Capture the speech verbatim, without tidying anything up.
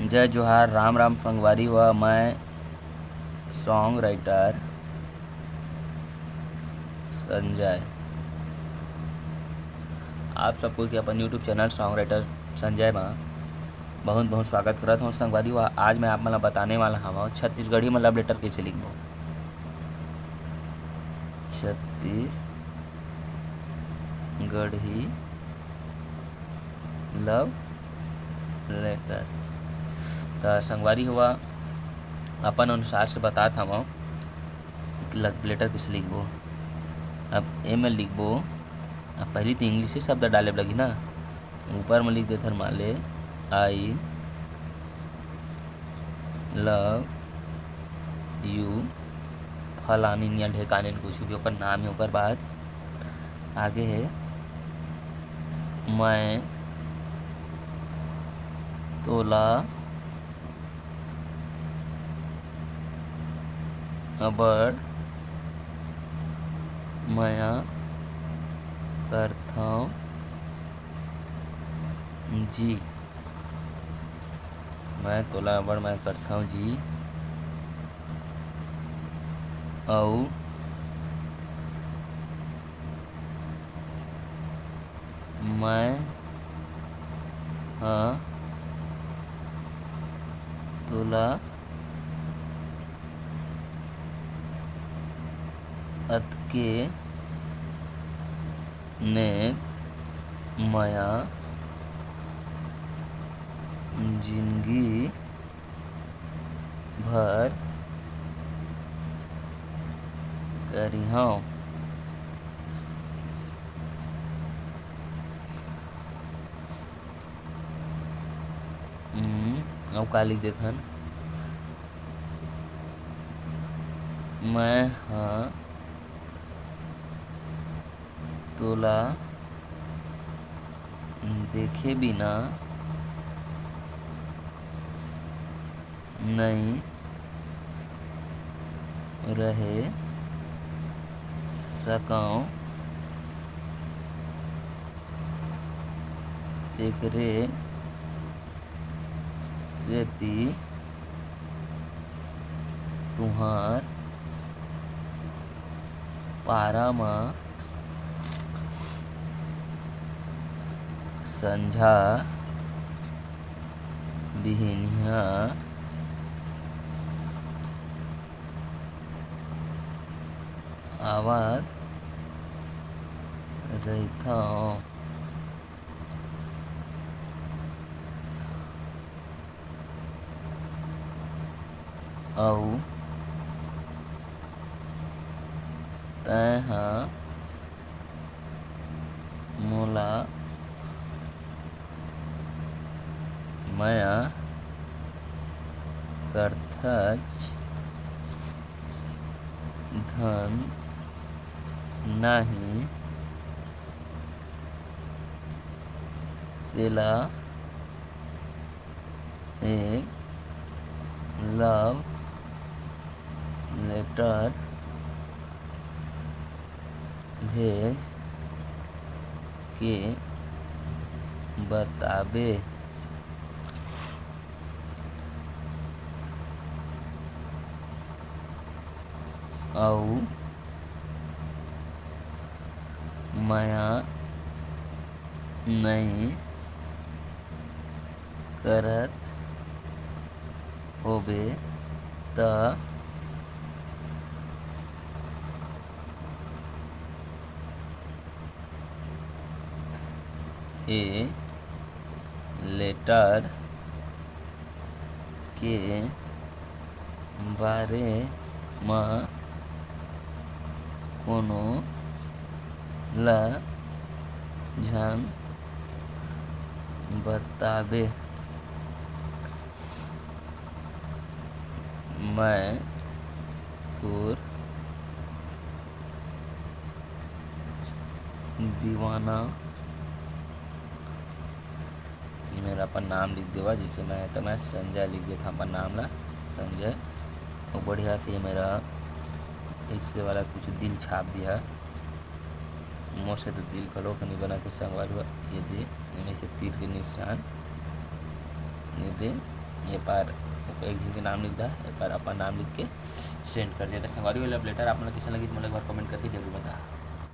जय जोहार, राम राम संगवारी हो, मैं song writer संजय। आप सब कोई के अपन YouTube channel song writer Sanjay मा बहुत बहुत स्वागत करत हूँ संगवारी हो। आज मैं आप मन ला बताने वाला हूँ छत्तीसगढ़ी में love letter कैसे लिखबो। Chhattisgarhi love letter। त संगवारी हो, अपन अनुसार से बतात हवं कि love letter कइसे लिखबो। अब एमे लिखबो, अब पहली तो English शब्द डाले लगही ना, ऊपर में लिख देथन, मान ले, "I love you" फलानिन या ढेकानिन, कुछ भी ओकर नाम हे। ओकर बाद आगे हे, "मैं तोला अबड़ मया करथंव जी।" मैं तोला अबड़ मया करथंव जी। अउ मैं ह तोला अतके नेक मया जिनगी भर करिहंव। हम्म, अउ का लिख देथन? मैं ह तोला देखे बिना नइ रहे सकंव, तेकरे सेती तुंहर पारा म संझा बिहनिया आवत रहिथंव। अउ तैं ह मोला मया करथच धन नाही, तेला एक love letter भेज के बताबे। अउ मया नइ करत होबे त ए letter के बारे म कोनो ला झन बताबे। मैं तोर दीवाना। ये मेरा अपन नाम लिख देवा, जैसे मैं तो मैं संजय लिख देता अपन नाम ला, संजय। और बढ़िया से ये मेरा इससे वाला कुछ दिल छाप दिया। मोर से तो दिल घलो के नहीं बना थे संगवारी हो। ये दे, एमे से तीर के निशान, ये दे, ये पर एक झन के नाम लिख दा, ये पर अपन नाम लिख के सेंड कर देता संगवारी हो। ये love letter आप मन ला कइसन लगिस, मोला एक बार कमेंट करके जरूर बता।